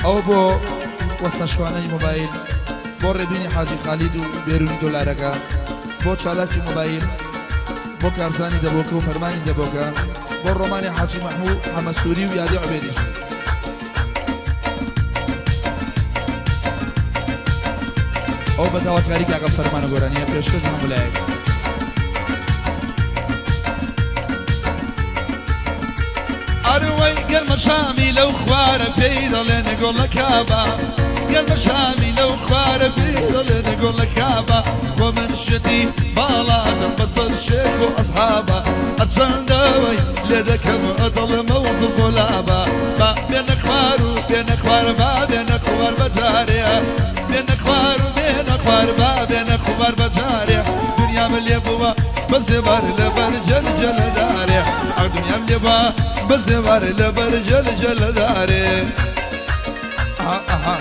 ئەو بۆ وەستا شوانەی مۆبایل، بۆ ڕێبینی حاجی خالید و بێرونی دۆلارەکە، بۆ چالاکی مۆبایل، بۆ کارزانی دەبۆکە و فەرمانی دەبۆکە، بۆ ڕۆمانی حاجی مەحموو حەمەسووری و یادی عوبێدیش. ئەو بە داواکاری کاکە فەرمانە گۆرانیە پێشکەش هەموو لایەک. ئەروەی گەرمە شامی لەو خوارە پێی دەڵێن گۆڵە کابا، گەرمە شامی لەو خوارە پێی دەڵێن گۆڵە کابا، خۆ من شتی باڵادەم بەسەر شێخ و ئەسحابا، هەرچەندەوەی لێ دەکەم دڵمە و زوڵف و لابا، با بێنە خوار و بێنە خوار، با بێنە خوار بەجارێ، بێنە خوار و بێنە خوار، با بێنە خوار بەجارێ، دنیام لێ بووە بەزێبار لەبەر جەل جەلەدارێ، ئەو دنیام لێ بووە بەزێبار لەبەر جەل جەلەدارێ. ئەها ئەها.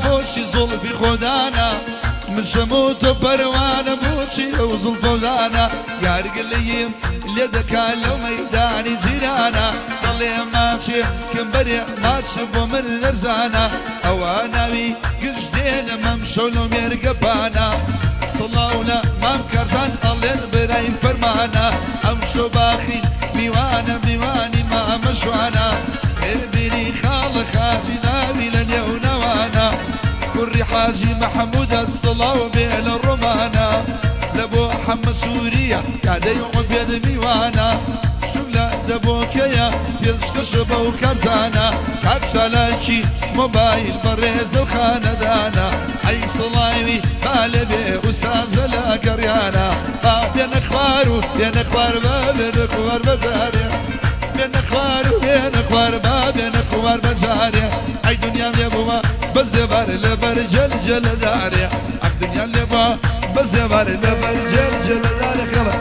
بۆچی زوڵفی خۆدانە، من شەموت و پەروانە بۆچی ئەو زوڵفەودانە، یارگلیم لێ دەکا لەو مەیدانی جیرانە، دەڵێ ماچێ کەم بەرێ ماچ بۆ من نەرزانە، ئەوە ناوی گشت دێنە مەم شەو لەو مێرگەپانە، سڵاو لە مام کارزان ئەڵێن برای فەرمانە، ئەم شەو باخی میوانە میوانی مامە شوانە، بینی خاڵە خاجی ناوی لە نێو ناوانە، کوڕی حاجی مەحموودە سڵاو بێ لە ڕۆمانە، لە بۆ حەمە سووریە کادەی عوبێد میوانە، چوو لە دەبۆکەیە پێشکەش بەو کارزانە، کاک چالاکی مۆبایل بەڕێزە و خانەدانە، ئەی سڵاوی با لەبێ ئوستازە لە گەڕیانە، با بێنە خوار و بێنە خوار، با بێنە خوار بەجارێ، بێنە خوار و بێنە خوار، با بێنە خوار بەجارێ، ئەی دنیام لێ بووە بەزێبار لەبەر جەل جەلەدارێ، ئەم دنیام لێ بووە بەزێبار لەبەر جەل جەلەدارێ. خێڵە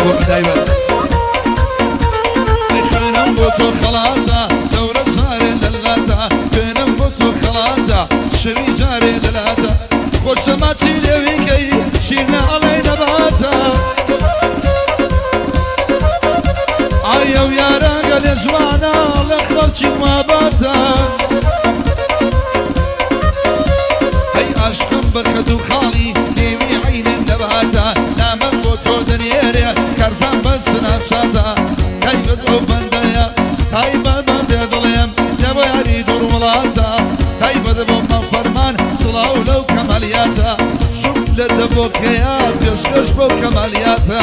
بۆ تایبەت خوێنم بۆ تۆ خەڵاتە دەورە جارێ لەلاتە خوێنم بۆ تۆ خەڵاتە شەوی جارێ لەلاتە خۆشە ماچی لێویکەی شیرنە ئەڵێ نەباتە ئایا و یارانگە لێ جوانە لە خەڵکی ماباتە هەی عاشقم بە خەت و خاڵی نێوی عەینم دەباتە نامەم بۆ تۆ دەنێرێ کارزان بە سناپچاتە تایبەت ئەو بەندەیە تایبەت بەندێ دڵێم لە بۆ یاری دوور وڵاتە تایبەت بۆ مەم فەرمان سڵاو لەو کەمالیاتە شوک لە دەبۆکەیە پێشکەش بەو کەمالیاتە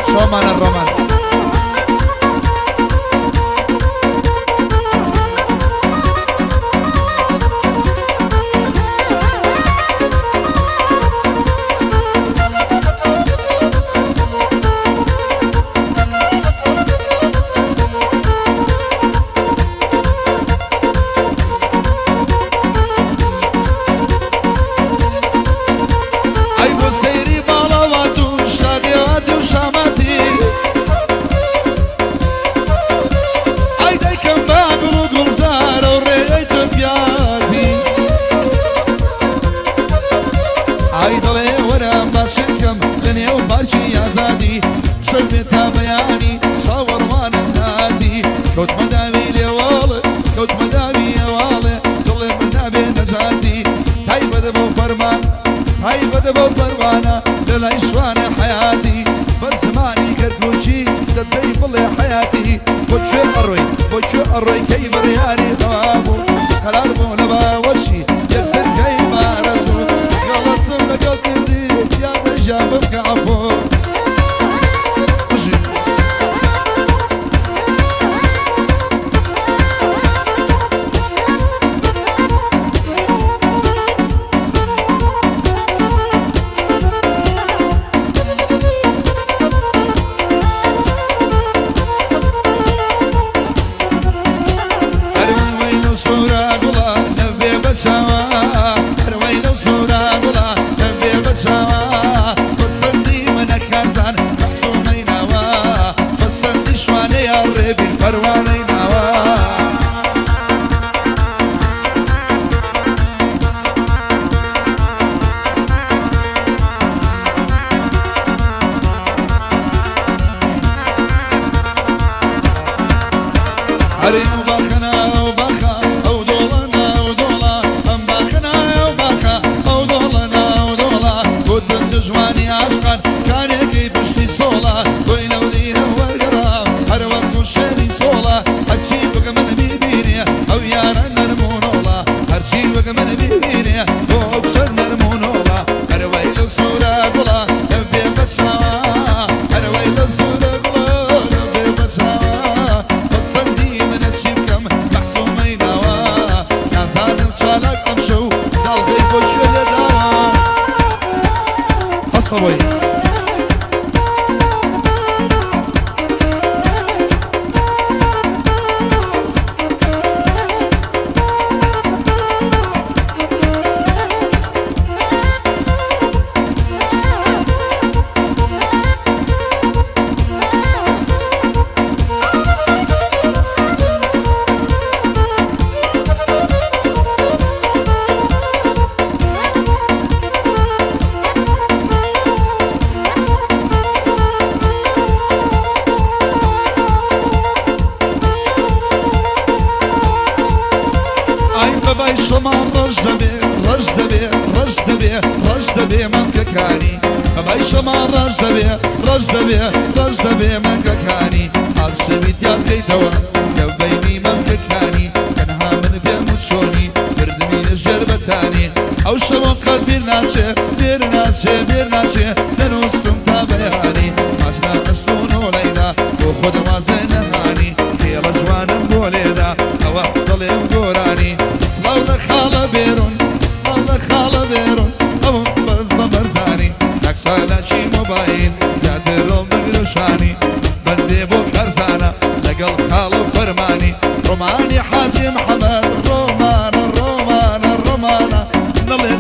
شۆمانە ڕۆمان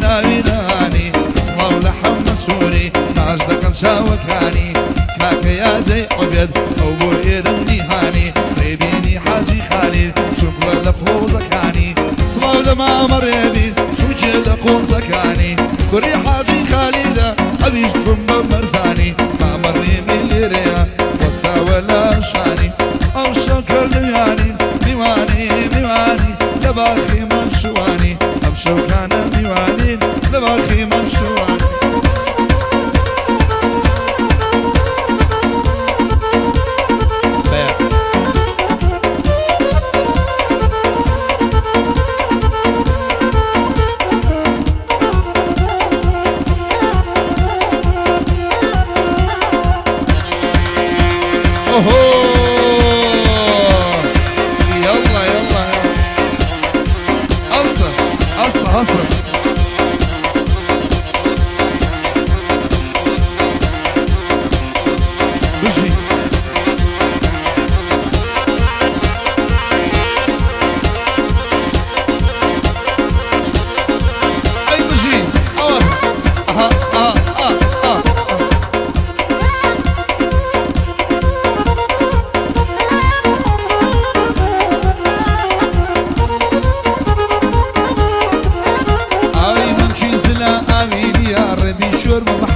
ناوی نانی سڵاو لە حەمە سووری ماچ دەکەم. چاوەکانی کاکە یادەی عوبێد ئەو بۆ ئێرم نیهانی ڕێبینی حاجی خالید چووکڵە لە قۆزەکانی سڵاو لە مامە ڕێبین چووکێ لە قۆزەکانی کوڕی حاجی خالیدە ئەویش بم بە مەرزانی مامە ڕێبین لێرەیە وەساوە لە شانی ئەو شەکر لەویانی میوانی میوانی لە باخی مەمشوانی ئەم شەوکانە میوانین لە باخی مەمشوانی. يلا يلا اصل اصل اصل بجي اي بجي اور اها اه اه اه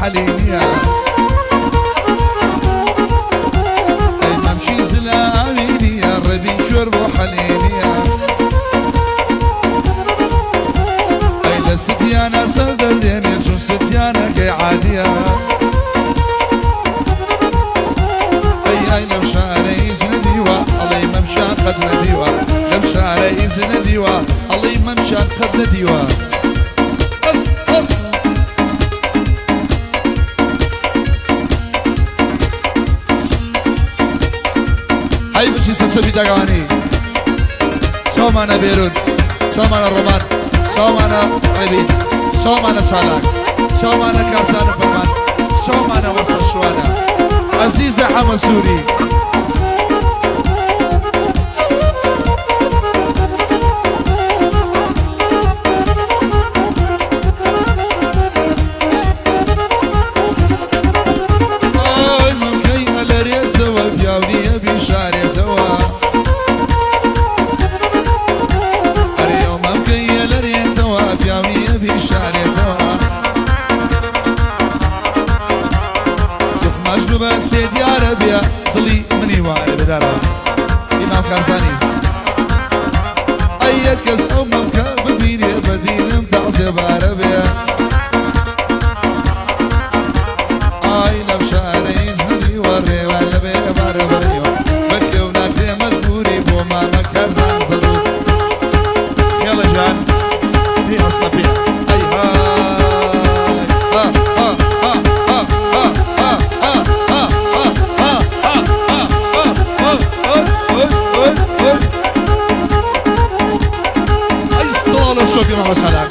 حلينيا اي ممشي زلاويني يا ربي شرب حلينيا اي لستيانا سدديني شو ستيانا كي عادية اي اي لو شعري زنديوا الله ممشى قد نديوا لو شعري زنديوا الله ممشى قد نديوا هەی بژی سەرچەپی داگەوانی چاومانە بێرون چاومانە ڕۆمان چاومانە ڕێبین چاومانە چالاک چاومانە کارزانە فەرمان چاومانە وەسە شوانە عەزیزە حەمە سووری. إمام كارزاني أي كس أمم كببيني بدينم تعصب عربية أي لم شعري زندي وري ولا بيبار بريو بكي وناكي مجبوري بو ماما كارزان صدوق يلا جان فيها الصفيح أي هاي ها ها ها ها ها ها ها ها ها ها ها ها. اي الصلاة شوفي ماما شالك.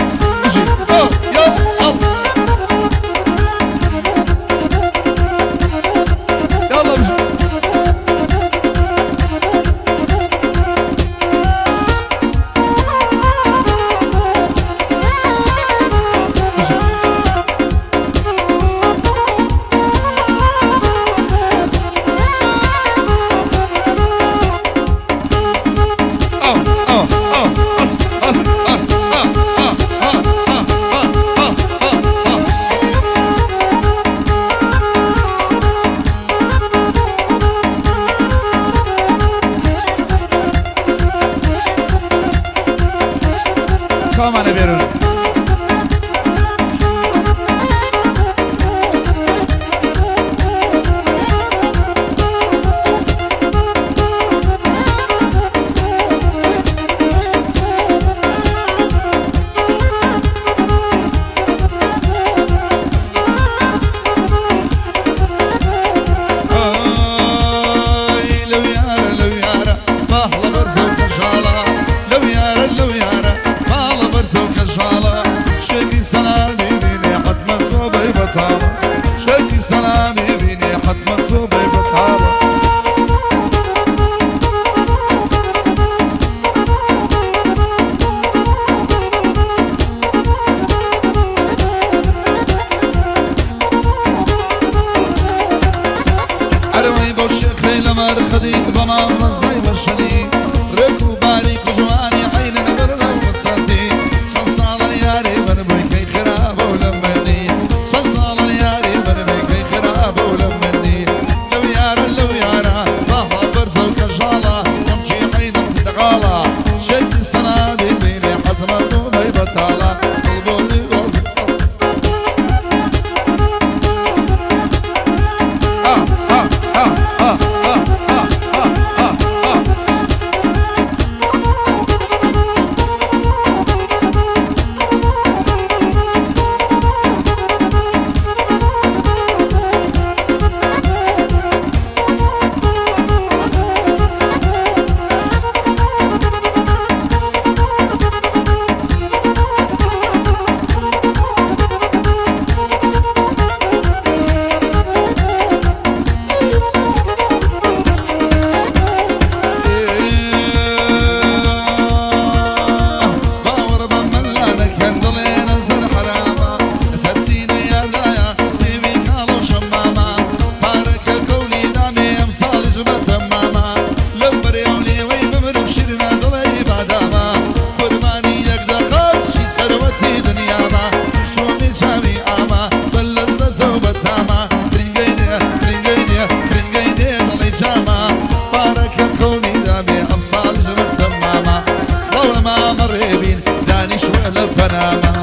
دانیشوە لە پەناما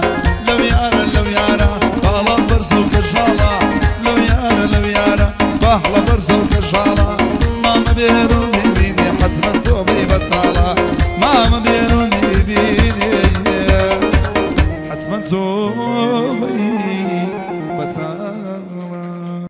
لەو یارە لەو یارە باڵا بەرزە و کەژاڵە لەو یارە لەو یارە باڵا بەرزە و کەژاڵە مامە بێرۆ ببینێ حەتمەن تۆبەی بەتاڵە مامە.